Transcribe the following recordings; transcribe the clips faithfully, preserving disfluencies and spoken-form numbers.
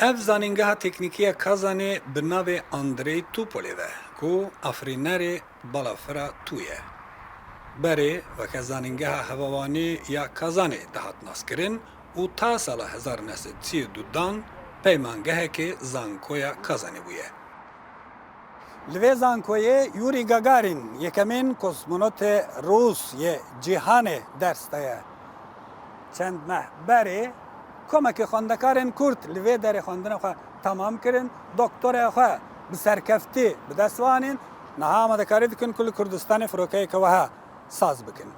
Ev zanîngeha teknîkî ya Kazanê bi navê Andrey Tupolê ve, ku afirînerê balafira Tû ye. Berê weke zanîngeha hevawanî ya Kazanê dihat naskirin û ta sala hezar neh sed sî û du dan peymangehekê zankoya Kazanê bûye. Li vê zankoyê Yurî Gagarin, yekemîn kosmonotê rûs yê cîhanê ders daye. Çend meh berê komekî xwendekarên Kurd li vê derê xwendina xwe temam kirin, doktoraya xwe bi serkeftî bi dest ve anîn, niha amadekarî dikin ku li Kurdistanê firokeyeke wiha saz bikin.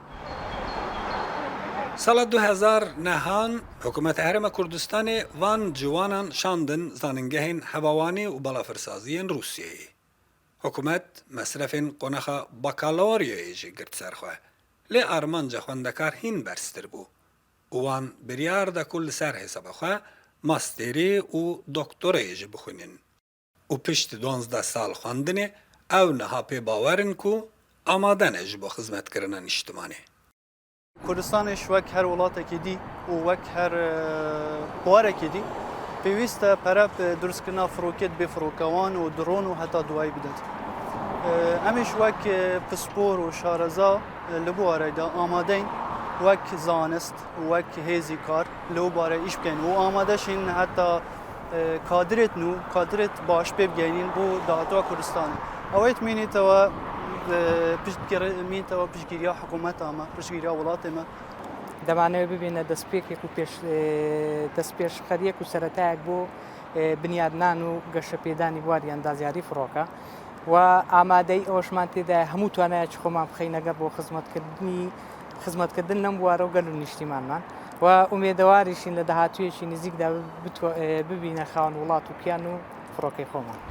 Sala du hezar nehan Hikûmeta Herêma Kurdistanê van ciwanan şandin zanîngehên hevawanî û balafirsaziyên Rûsyayê. Hikûmet mesrefên qonaxa bakaloryayê jî girt ser xwe. Lê armanca xwendekar hîn berztir bû û wan biryar da ku li ser hesaba xwe masterî û doktorayê jî bixwînin. Û pişt duwazdeh sal xwendinê ew niha pê bawer in ku amade ne ji bo xizmetkirina niştimanê. Kurdistanê ji wek her welatekî dî û wek her, e, bawarekî dî pêwîst e pere bi dirustkirina firokê dibê firokewan û dron û heta duwayî bidet. E, em ê ji wek, e, pispor û şareza, e, li bu warê de amadeyn wek zanist û wek hêzî kar li wî barê îş bikeyn û amade şîn heta, e, kadirêt nû, kadirêt baş pê bigeyîn bo dahatuya Kurdistanê. Ew ê mînîtewe, e, piştgiri-, mînîtewe piştgiriya hikûmeta me, piştgiriya welatê me. دەمانەوێت ببینە دەستپێکێک و پێش، ئێ، دەستپێشخەریەک و سەرەتایەک بۆ، ئێ، بنیادنان و گەشەپێدانی بواری ئەندازیاری فڕۆکە و ئامادەی ئەوەشمان تێدایە هەموو توانایەکی خۆمان بخەینە گەڕ بۆ خزمەتکردنی، خزمەتکردن لەم بوارە و گەل و نیشتیمانمان و ئومێدەواریشین لە داهاتوویەکی نزیکدا بتوە-، ئێ، ببینە خاوەن وڵات و کیان و فڕۆکەی خۆمان.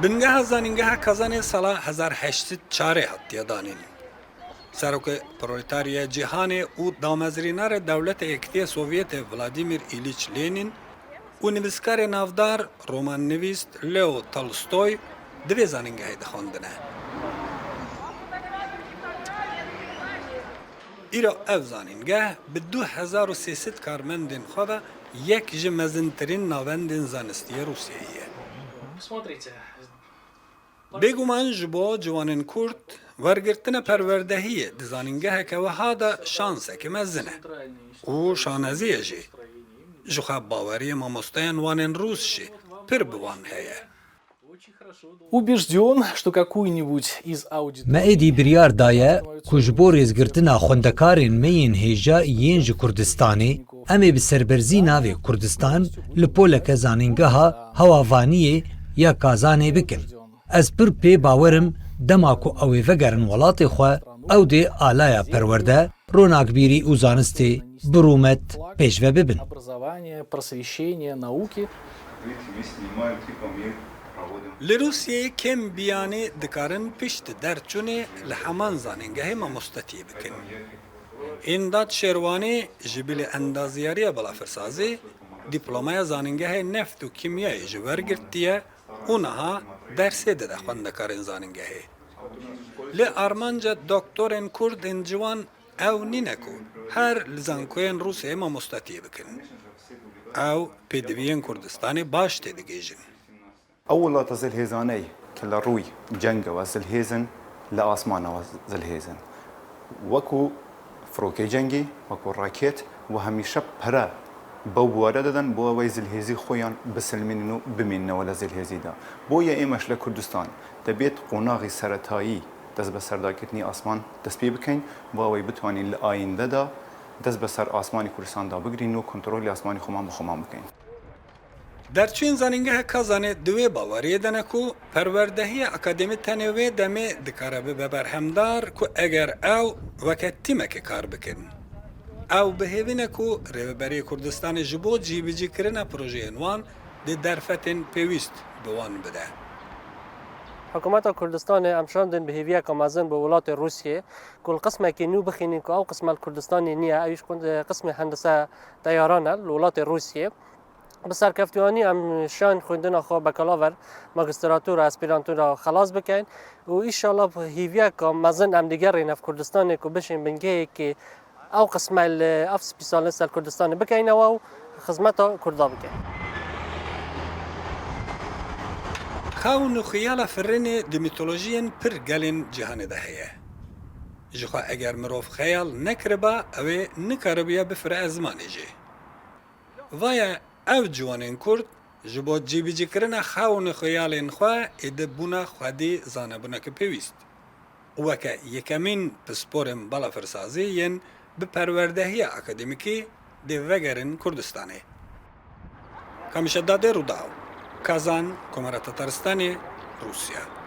Bingeha Zanîngeha Kazanê sala hezar heşt sed çarê hatiye danîn. Serokê Proletarya Cîhanê û damezrînarê Dewleta Yekitî ya Sovyetê Vladimir Îlîç Lenîn û nivîskarê navdar, romannivîs Leo Tolstoy di vê zanîngehê dixwendine. Îro ev zanîngeh bi du hezar û sê sed karmendên xwe ve yek ji mezintirîn navendên zanistî yê Rûsyayê ye. Bêguman ji bo ciwanên Kurd, wergirtina perwerdehiyê di zanîngeheke wiha de şanseke mezin e û şanezî ye jî. Jixwe baweriyê mamosteyan wan ên Rûs jî pir bi wan heye. Убеждён, что какой-нибудь из аудиторий Me êdî biryar daye ku ji bo rêzgirtina xwendekarên me yên hêja yên ji Kurdistanê, em ê bi serberzî navê Kurdistan li poleke zanîngeha hewavaniyê ya Kazanê bikin. Ez pir pê bawer im, dema ku ew ê vegerin welatê xwe, ew dê alaya perwerde, ronakbîrî û zanistê bi rûmet pêşve bibin. Образование, просвещение, науки. Li Rûsyeyê kêm biyanî dikarin pişt derçûnê li heman zanîngehê mamostetiyê bikin. Îmdat Şêrwanî ji bilî endaziyariya balafirsazî, dîplomaya zanîngehê neft û kîmyayê jî wergirtiye û niha dersê dide xwendekarên zanîngehê. Lê armanca doktorên Kurd ên ciwan ew nîne ku her li zankoyên Rûsyayê mamostetiyê bikin. Ew pêdiviyên Kurdistanê baş têdigihîjin. Ew welata zilhêzaney ke li rûy cengewe zilhêz in, li asmanewe zilhêz in. Wekû firokeyê cengî, wekû raket û hemîşe pere bew buware didin, bo ew ê zilhêzî xwe yan bisilmînin û bimînin wele zilhêzî de. Boye ême ji li Kurdistan debêt qonaxî seretayî destbeserdakirinî asman dest pê bikeyn, bo ew ê bitwanîn li ayînde de dest bi ser asmanî Kurdistan de bigirîn û kontrolê asmanî xweman bi xweman bikeyn. Derçûyên Zanîngeha Kazanê di wê baweriyê de ne ku perwerdehiya akademî tenê wê demê dikare bibe berhemdar ku eger ew weke tîmekê kar bikin. Ew bi hêvî ne ku Rêveberiyê Kurdistanê ji bo cîbicîkirina projeyên wan dê derfetên pêwîst bi wan bide. Hikûmeta Kurdistanê em şandin bi hêviyeke mezin bo welatê Rûsyê ku li qismekî nû bixînin ku ew qisme li Kurdistanê niye, ew jî qismê hendise teyaran e li welatê Rûsyê. Bi serkeftiyanî em şand xwendina xwe bakalaver, magistratûra, aspirantûra xelas bikeyn û înşallah bi hêviyeke mezin em digerîn ev Kurdistanê ku bişên bingehekî ew qisme li ev spîsal li ser Kurdistanê bikeynewe û xizmeta Kurda bike. Xewn û xiyala firinê di mîtolojiyên pir gelên cîhanê de heye. Jixwe eger mirov xeyal nekiriba, ew ê nikaribiya bifire zimanê jî. Vaye ev ciwanên Kurd ji bo cîbicîkirina xewn û xeyalên xwe êdî bûne xwedî zanebûneke pêwîst û weke yekemîn pisporên balafirsazî yên bi perwerdehiya akademîkî dê vegerin Kurdistanê. Kamişe Dadê, Rûdaw, Kazan, Komara Tataristanê, Rûsya.